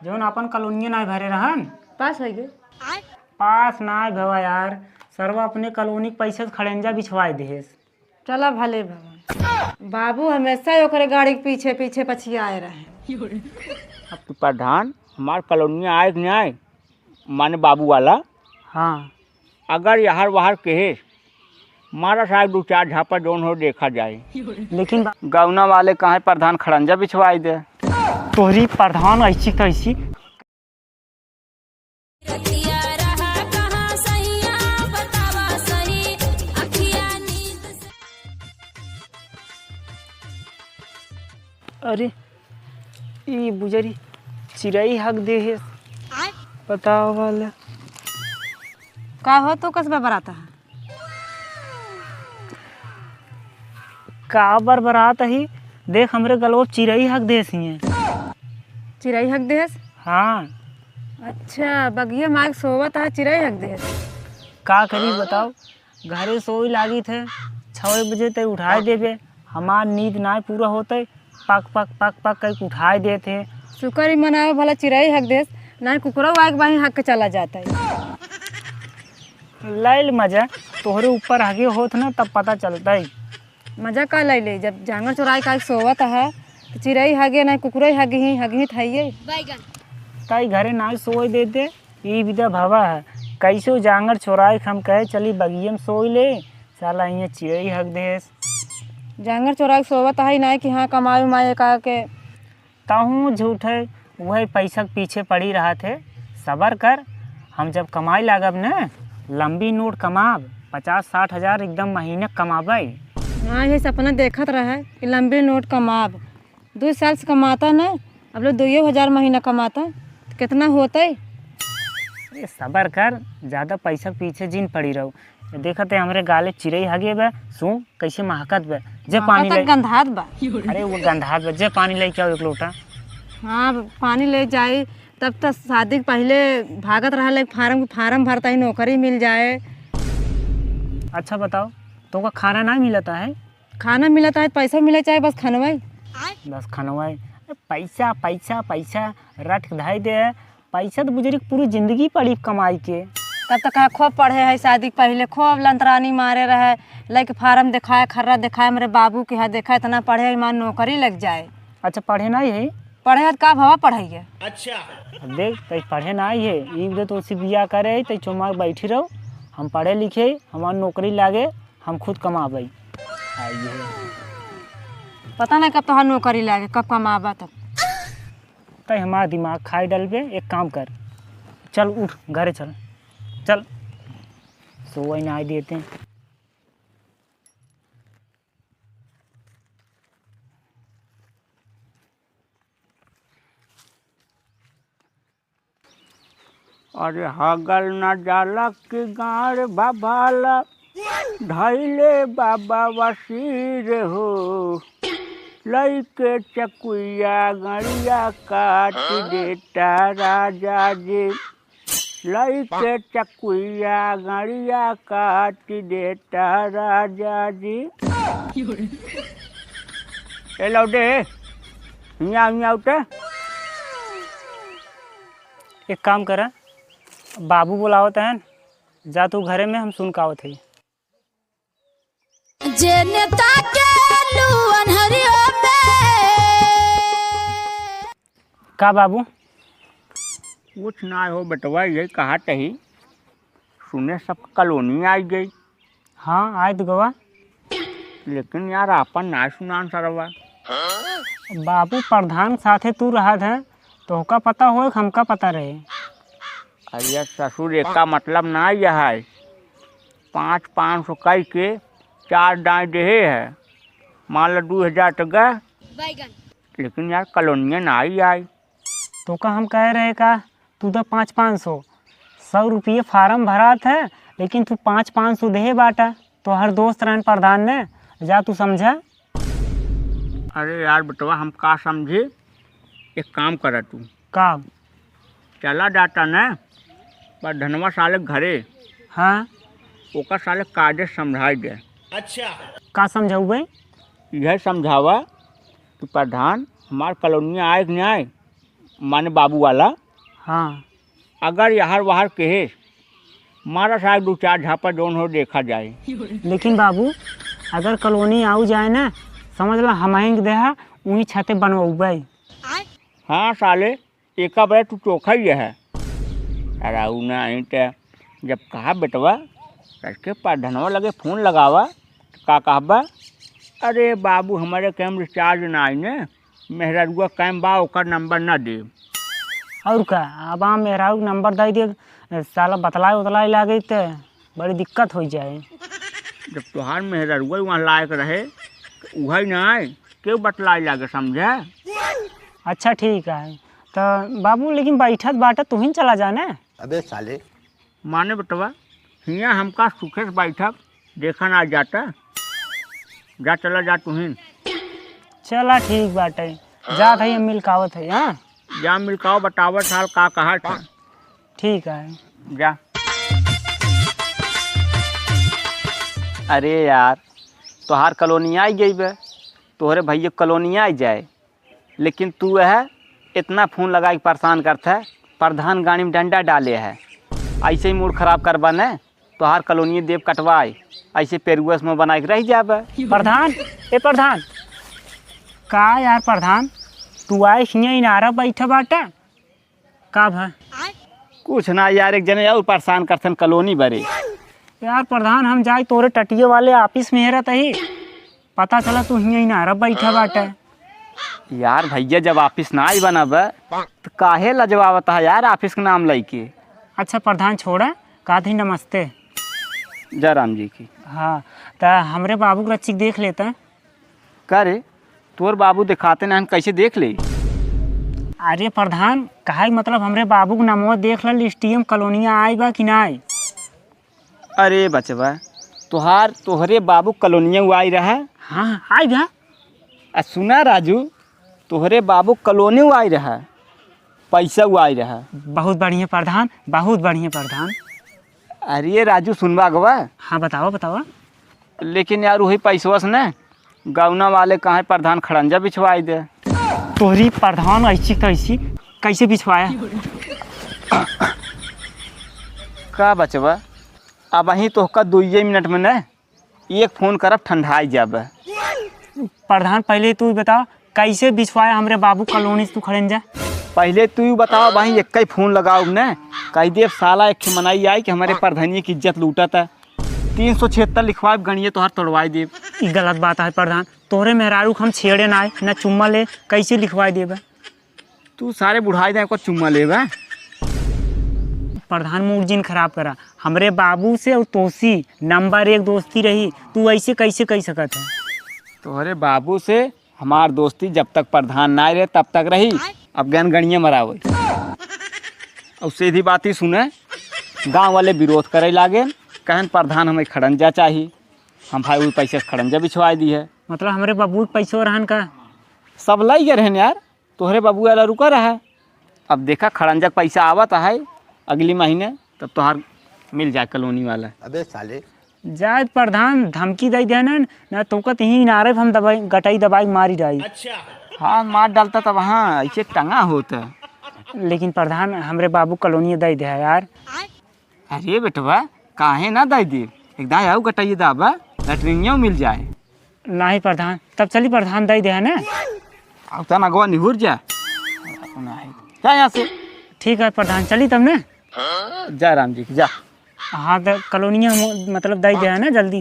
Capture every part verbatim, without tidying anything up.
जौन आपन कॉलोनिया नाय भरे रहन। पास होइ गए। पास नाय भवा यार, सरवा अपने कॉलोनी के पैसे से खड़ंजा बिछवाए देहेस। चला भले भगवान। बाबू हमेशा ओकरे गाड़ी के पीछे पीछे पछियाए रहे। अब तू प्रधान, हमार कॉलोनिया आए कि नाय? माने बाबू वाला। हाँ। अगर यहर वहर कहे, मारा साहब दो चार झापड़ जौन हो देखा जाए। लेकिन बा- गौना वाले कहे प्रधान खड़ंजा बिछवाई दे। तोहरी प्रधान ऐसी तैसी। अरे, ई बुजरी चिरई हग देहे। आय। बताओ वाला। का हो, तू कस बरबरात है? का बरबरात ही? देख, हमरे गलवा पे चिरई हग देस हिये। चिरई हग देस? हाँ। अच्छा, बगिया माग सोवत है, चिरई हग देस। का करी बताओ, घरे सोई लागित है, छवे बजे तक उठाए देबे, हमार नींद नाय पूरा होते, पक पक पक पक करके उठाए देत है। शुक्र ही मनावे भला चिरई हक देस, नाय कुकुरो आग बाही हक के चला जाता है। लैल मजा, तोहरे ऊपर हगे होत ना तब पता चलता है। मजा का लैले, जब जांगर चोराई का सोवत है, तो चिरई हगे नाय कुकुरो हगे ही, हगे ही थाइए। ताई घरे नाय सोए देते, ई विदा भवा है, कैसे जांगर चोराई के हम कहे चली बगियम सोई ले, साला इहाँ चिरई हक देस। जांगर चोराई के सोवत है ना कि हाँ कमाई उमाई का के। तहूँ झूठ है, वही पैसा के पीछे पड़ी रहत है। सबर कर, हम जब कमाई लागब न, लंबी नोट कमाब, पचास साठ हजार एकदम महीने कमाबे। हाँ, ये सपना देखत रहे कि लंबी नोट कमाब, दो साल से कमाता न, अब लोग दुइयो हजार महीना कमाता, तो कितना होतै? अरे सबर कर, ज्यादा पैसा के पीछे जिन पड़ी रहो। देखत है हमरे गाले चिरई हगे बे, सू कैसे महकत बे। जे महकत पानी ले गंधात बा। अरे वो गंधात बे, जे पानी लेके आओ एक लोटा। हाँ, पानी ले जाई, तब तो शादी के पहले भागत रहा, लाइक फार्म, फार्म भरता ही नौकरी मिल जाए। अच्छा बताओ, तोका खाना ना मिलता है? खाना मिलत है, पैसा मिले चाहे बस खनवाई। बस खनवाई। पैसा, पैसा, पैसा रट के धाई दे है। पैसा तो बुजरी के पूरी जिंदगी पड़ी कमाई के। तब तो कहा खूब पढ़े है, शादी के पहले खूब लंतरानी मारे रहे, लइके फार्म देखाए, खर्रा देखाए, हमरे बाबू के यहाँ देखा, इतना पढ़े है, मान नौकरी लग जाए। अच्छा, पढ़े नहीं है? पढ़े है तो का भवा पढ़ाई है? अच्छा। अब देख, तई पढ़े नहीं है, ई बदे तो उसी बिया करे है, तई चुमा बैठी रहो, हम पढ़े लिखे, हमार नौकरी लागे, हम खुद कमाबई। आई है। पता नहीं कब तोहार नौकरी लागे, कब कमाबा तब। तै हमार दिमाग खाए डलबे, एक काम कर, चल उठ, घरे चल, चल। सोवई ना आए देते। अरे हगल न जाला कि गाड़ भभाला, धैले बाबा वसीर हो, लइके चकुइया गड़िया काट देता राजा जी, लइके चकुइया गड़िया काट देता राजा जी। ए लौटे, हियाँ, हियाँ उठे। एक काम करा, बाबू बोलावत हैं, जा तू घरे में, हम सुन के आवत हई। जे नेता के लू अन्हरियो में। का बाबू? कुछ ना हो बेटवा, यही कहा तही, सुने सब कॉलोनी आई गई। हाँ, आए तो गवा। लेकिन यार, आपन ना सुनान सरवा। बाबू, प्रधान साथे तू रहत है, तोहका पता होए, हमका पता रहे। अरे ससुर, एका मतलब ना यह है। पाँच, पाँच सौ कई के चार दाई देहे है, मान लो दो हजार तो गए, लेकिन यार, कॉलोनिया ना आई आई। तोका हम कहे रहे का, तू तो पाँच, पाँच सौ, सौ रुपये फार्म भरात है, लेकिन तू पाँच, पाँच सौ देहे बाटा, तो हर दोस्त रहन प्रधान ने, जा तू समझा। अरे यार बेटवा, हम का समझे, एक काम करा तू। का? चला जाता न, पर धनवा साले घरे। हाँ। ओका साले कायदे समझाई दे। अच्छा। का समझाऊ बे? यह समझावा कि प्रधान हमार कॉलोनिया आए कि नहीं आए, माने बाबू वाला। हाँ। अगर यहर वहर कहे, मारा साहब दो चार झापा जौन हो देखा जाए। लेकिन बाबू, अगर कॉलोनी आऊ जाए ना, समझ ला हमहिं के देहा, उहीं छते बनवउबे। हाँ साले, एका बरे तू चोखा ही है। अरे ऊ ना आई ते जब कहा बेटवा, करके प्रधानवा लगे फोन लगावा, तो का कहबा? अरे बाबू, हमारे कैम रिचार्ज ना आई ने, मेहररुआ कैम बा, ओकर नंबर ना दे। और का, अब हम मेहरारू के नंबर दे दे, साला बतलाए उतलाए लागे ते बड़ी दिक्कत हो जाए। जब तोहार मेहररुआ वहाँ लायक रहे, तो उहई ना आए, केहू बतलाए लागे, समझे? अच्छा ठीक है, तो बाबू लेकिन बैठत बाटा, तू ही चला जाना। अबे साले। माने बेटवा, हियाँ हमका सुखे से बैठब, देखा ना जाता। जा, चला जा तुहिन। चला, ठीक बाटे, जात है, हम मिलकावत है, हाँ? जा मिलकाव, बतावत हाल का कहा था। ठीक है। जा। अरे यार, तोहार कॉलोनी आई गई बे, तोहरे भैया कॉलोनी आई जाए, लेकिन तू है इतना फोन लगाई के परेशान करत है, प्रधान गाड़ी में डंडा डाले है, ऐसे ही मूड खराब करबा ने, तोहार कॉलोनी देव कटवाए, ऐसे पेरुआ से मुँह बनाए के रह जाबे। प्रधान, ए प्रधान, का यार प्रधान, तू आए हियाँ इनारा बैठा बाटा, का भा? कुछ ना यार, एक जने और परेशान करथन कॉलोनी बरे। यार प्रधान, हम जाए तोरे टटिये वाले ऑफिस में हेरत ही, पता चला तू हियाँ इनारा बैठा बाटे। यार भैया, जब ऑफिस ना आई बनब, तो काहे लजवावत है यार ऑफिस के नाम लइके? अच्छा प्रधान, छोड़ा, कहत ही नमस्ते। जय राम जी की। हाँ, त हमरे बाबू के रच्ची देख लेता। का रे, तोर बाबू देखाते ना, हम कैसे देख ले? अरे प्रधान, कहे के मतलब हमरे बाबू के नमवा देख ले, लिस्टियम कॉलोनिया आई बा कि ना आई? अरे बचवा, तोहार, तोहरे बाबू कॉलोनिया उ आई रहा? हाँ, आई बा। आ सुना राजू, तोहरे बाबू कॉलोनी उ आई रहा, पैसा उ आई रहा। बहुत बढ़िया प्रधान, बहुत बढ़िया प्रधान। अरे राजू, सुनबा अगवा? हाँ, बतावा, बतावा। लेकिन यार, वही पैसवा से न गौना वाले कहाँ प्रधान खड़ंजा बिछवाई दे। तोहरी प्रधान ऐसी कैसी, कैसे बिछवाया? का बचवा, अबहीं तोहका दुइये मिनट में न एक फोन करब, ठंडाई जाबे। प्रधान, पहले तू ही बताओ, कैसे बिछवाया हमरे बाबू कॉलोनी से तू खड़ंजा? पहले तू ही बताओ भाई, एक ही फोन लगाओ न, कह दे साला एक ठे मनई आई कि हमरे प्रधानिया की इज्जत लूटत है। तीन सौ छिहत्तर लिखवाए, गणिये तोहार तोड़वाई देब। ई गलत बात है प्रधान, तोहरे मेहरारू के हम छेड़े ना आए, ना चुम्मा ले, कैसे लिखवाई देबे? तू सारे बुढ़ाई दे को चुम्मा लेबे। प्रधान, मूड जिन खराब करा। हमरे बाबू से और तोसी नंबर एक दोस्ती रही, तू ऐसे कैसे कह सकत है? तोहरे बाबू से हमार दोस्ती जब तक प्रधान ना रहे तब तक रही। अब गन गणिये मरावे। और सीधी बात ही सुने, गांव वाले विरोध करे लागे, कहन प्रधान हमें खड़ंजा चाही। हम भाई वही पैसे से खड़ंजा बिछवाई दी है। मतलब हमरे बाबू के पैसो रहन का? सब लाई गए रहन यार। तोहरे बाबू वाला रुका रहा। अब देखा, खड़ंजा के पैसा आवत है अगली महीने, तब तोहार मिल जाए कॉलोनी वाला। अबे साले। जाए प्रधान, धमकी दे देना, ना तो कहत ही इनारे हम दबाई, गटाई दबाई मारी जाई। हाँ, मार डालता तब, हाँ, ऐसे टंगा होता। लेकिन प्रधान, हमरे बाबू कॉलोनी दे दे यार। अरे बेटवा, काहे ना दे दे? एक दाई आऊ गटाइए दाबा, लैट्रिनिया मिल जाए। नहीं प्रधान, तब चली प्रधान, दे दे है ना? अब तना गवा निहुर जा। नहीं। जा यहाँ से। ठीक है प्रधान, चली तब ने। जा राम जी की, जा। हाँ, तो कॉलोनिया हम, मतलब, दे दे है ना जल्दी।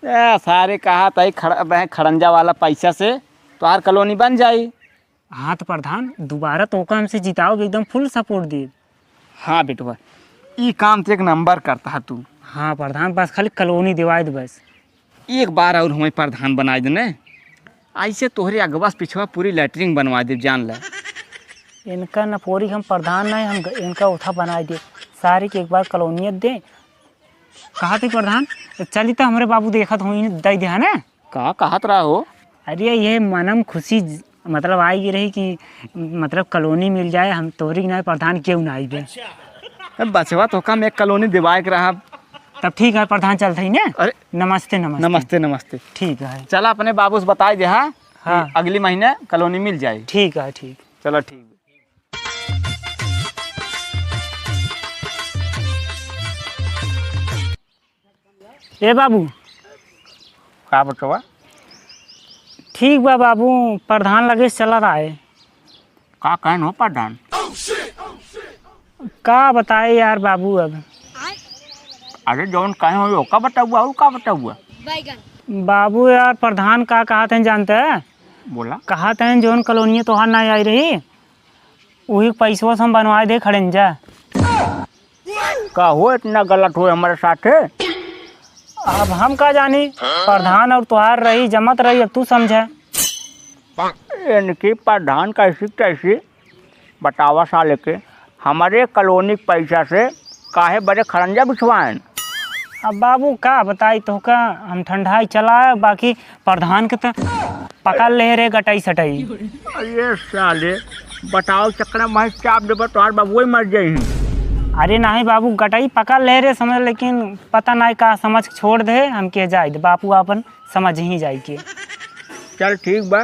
ए, सारे कहा था, खड़-, बह-, खड़ंजा वाला पैसा से तोहार कॉलोनी बन जाई। हाँ तो प्रधान, दोबारा तोका हमसे जिताओ, एकदम full support देब। हाँ बेटवा, ई काम तो एक नंबर करता है तू। हाँ प्रधान, बस खाली कॉलोनी दिवाई दे बस। एक बार और हमें प्रधान बनाई देने, ऐसे तोहरे अगवा से पिछवा पूरी लैट्रिन बनवा देब, जान ले। इनका नपोरी हम प्रधान नहीं, हम ग-, इनका उठा बनाई देब। सारे के एक बार कॉलोनियत दे। कहा थे प्रधान, चली तो हमरे बाबू देखत होई, दे दे, है ना? का कहत रहा हो? अरे, ये मनम खुशी ज-, मतलब, आई गई रही कि, मतलब, कॉलोनी मिल जाए, हम तोहरी के नाय प्रधान केहू ना आई बे। ए, बचवा, तोका हम एक कॉलोनी दिवाए के रहा। तब ठीक है प्रधान, चलत ही ने। अरे, नमस्ते, नमस्ते। नमस्ते, नमस्ते। ठीक है। चला, अपने बाबू से बताई दे, हाँ, हाँ। कि अगली महीने कॉलोनी मिल जाए। ठीक है, ठीक। चलो, ठीक। ए बाबू। का बचवा? ठीक बा बाबू, प्रधान लगे से चला रहा है। का कहन हो प्रधान? का बताए यार बाबू अब। अरे जौन कहे हो ओका बताउआ, और का बताउआ? बाबू यार प्रधान का कहत हैं जानते हैं? बोला। कहत हैं जौन कॉलोनिया तोहार ना आई रही, उही पैसवा से हम बनवाए दे खड़ंजा। का हो इतना गलत हो हमारे साथे? अब हम का जानी, प्रधान और तोहार रही जमत रही, अब तू समझे। इनकी प्रधान कैसी कैसी बतावा साले के, हमारे कॉलोनी के पैसा से काहे बड़े खड़ंजा बिछवाएन? अब बाबू का बताई तोहका, हम ठंडाई चला, बाकी प्रधान के त पकड़ ले रे गटई सटई। अरे साले, बताओ चक्कर में चाप देबा, तोहार बाबुए मर जाई। अरे नहीं बाबू, गटई पकड़ ले रे समझ, लेकिन पता नहीं का समझ के छोड़ दे, हमके जाए दे, बापू आपन समझ ही जाई के। चल ठीक बा,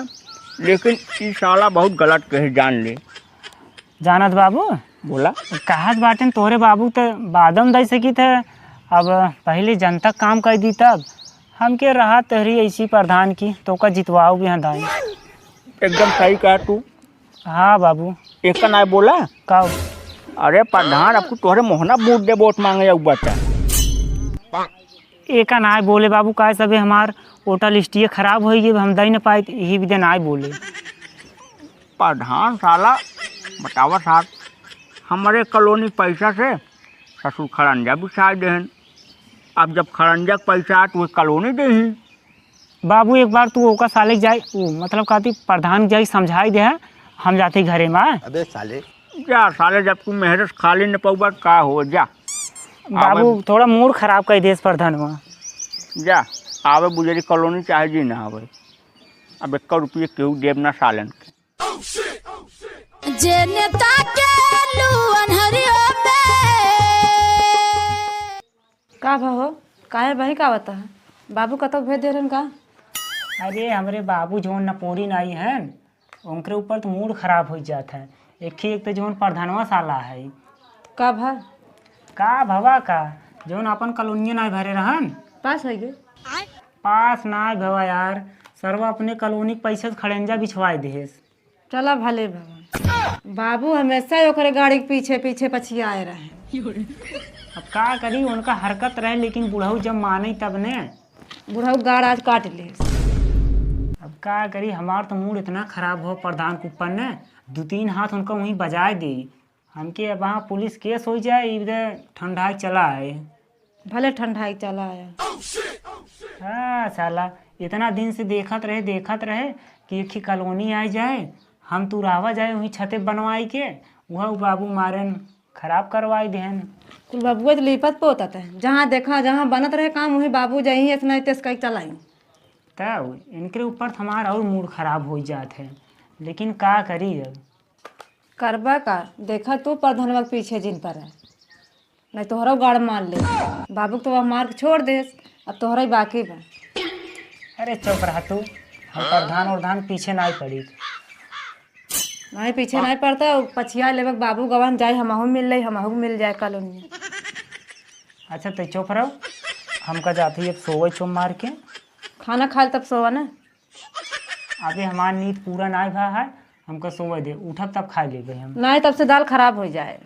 लेकिन ई साला बहुत गलत कहे, जान ले। जानत बाबू? बोला। कहत बाटेन तोहरे बाबू त बादम दे सकी थे, अब पहले जनता काम कर दी तब। हमके रहा तोहरी ऐसी प्रधान की, तो का जितवाओ भी हंदाई। एकदम सही कहा तू। हाँ बाबू। एक का नाय बोला? का? अरे प्रधान, अब तू तोहरे मोहना बूट दे, वोट मांगे जाऊ बता। एका नाय बोले बाबू, काहे सबे हमार वोटर लिस्टिये खराब होई गई, हम दई न पाए, यही विदे नाय बोले। प्रधान साला बतावा साथ, हमरे कॉलोनी पैसा से ससुर खड़ंजा बिछाए देहन। अब जब खड़ंजा के पैसा आत, वही कॉलोनी देही। बाबू, एक बार तू ओका साले के जाए, ऊ, मतलब, कहती प्रधान के जाए समझाई दे, हम जाते घरे में। अबे साले। जा साले, जब तू मेहनत खाली न पउबा, का हो, जा। बाबू, आवे। थोड़ा मूड खराब कर देस प्रधानवा। जा, आवे बुजरी कॉलोनी, चाहे जी ना आवे। अब एक रुपये केहू देब ना सालन के। जे नेता के लू अन्हरियो में। का भा हो? काहे बही का बता? बाबू कतौ भेज दे रहन का? अरे, हमरे बाबू जौन नपोरी नाई हन, उनकरे ऊपर तो मूड खराब हो जात है। एक ही एक तो जौन प्रधानवा साला है। का भा? का भवा का? जौन अपन कॉलोनिया नाई भरे रहन। पास हो गए? पास नाई भवा यार, सरवा अपने कॉलोनी के पैसे से खड़ंजा बिछवाए देहेस। चला भले भगवान। बाबू हमेशा ओकरे गाड़ी के पीछे पीछे पछियाए रहे। अब का करी, उनका हरकत रहे, लेकिन बुढ़ऊ जब माने तब ने। बुढ़ऊ गाड़ आज काट ले। अब का करी, हमार तो मूड इतना खराब हो प्रधान के ऊपर ने, दो तीन हाथ उनका वहीं बजाए दे। हमके अब वहाँ पुलिस केस हो जाए, इधर ठंडा चला है। भले ठंडाई चला आया। हाँ साला, इतना दिन से देखत रहे, देखत रहे कि एक ही कॉलोनी आ जाए, हम तू रहवा जाए वहीं छते बनवाई के, वह बाबू मारन खराब करवाई देहन। कुल बाबुए तो लिपत पोतत है, जहाँ देखा, जहाँ बनत रहे काम, वहीं बाबू जाई, इतना तेज कई चलाई। तब इनके ऊपर तो हमार और मूड खराब हो जात है, लेकिन का करी अब? करबा का? देखा तू प्रधानवा के पीछे जिन पर है। नहीं तोहरा गाड़ मार ले। बाबू के तो वह मार के छोड़ देस, अब तोहरा ही बाकी बा। अरे चुप रहा तू, हम प्रधान उरधान पीछे नाई पड़ी। नहीं पीछे नहीं पड़ता, पछिया लेबे बाबू गवन जाए, हमहू मिल ले, हमहू मिल जाए कॉलोनी। अच्छा तै चुप रहो, हमका जात ही अब सोवे चुप मार के। खाना खा ले तब सोवा ना। अबे हमार नींद पूरा नाई भा है, हमका सोवे दे, उठब तब खा लेबे हम। नाई तब से दाल खराब हो जाए।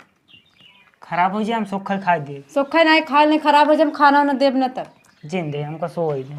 खराब हो जाए, हम सोखल खाए देब। सोखल नाई खाए, नहीं खराब हो जाए, हम खाना उना देब ना तब। जिन दे, हमका सोवे दे।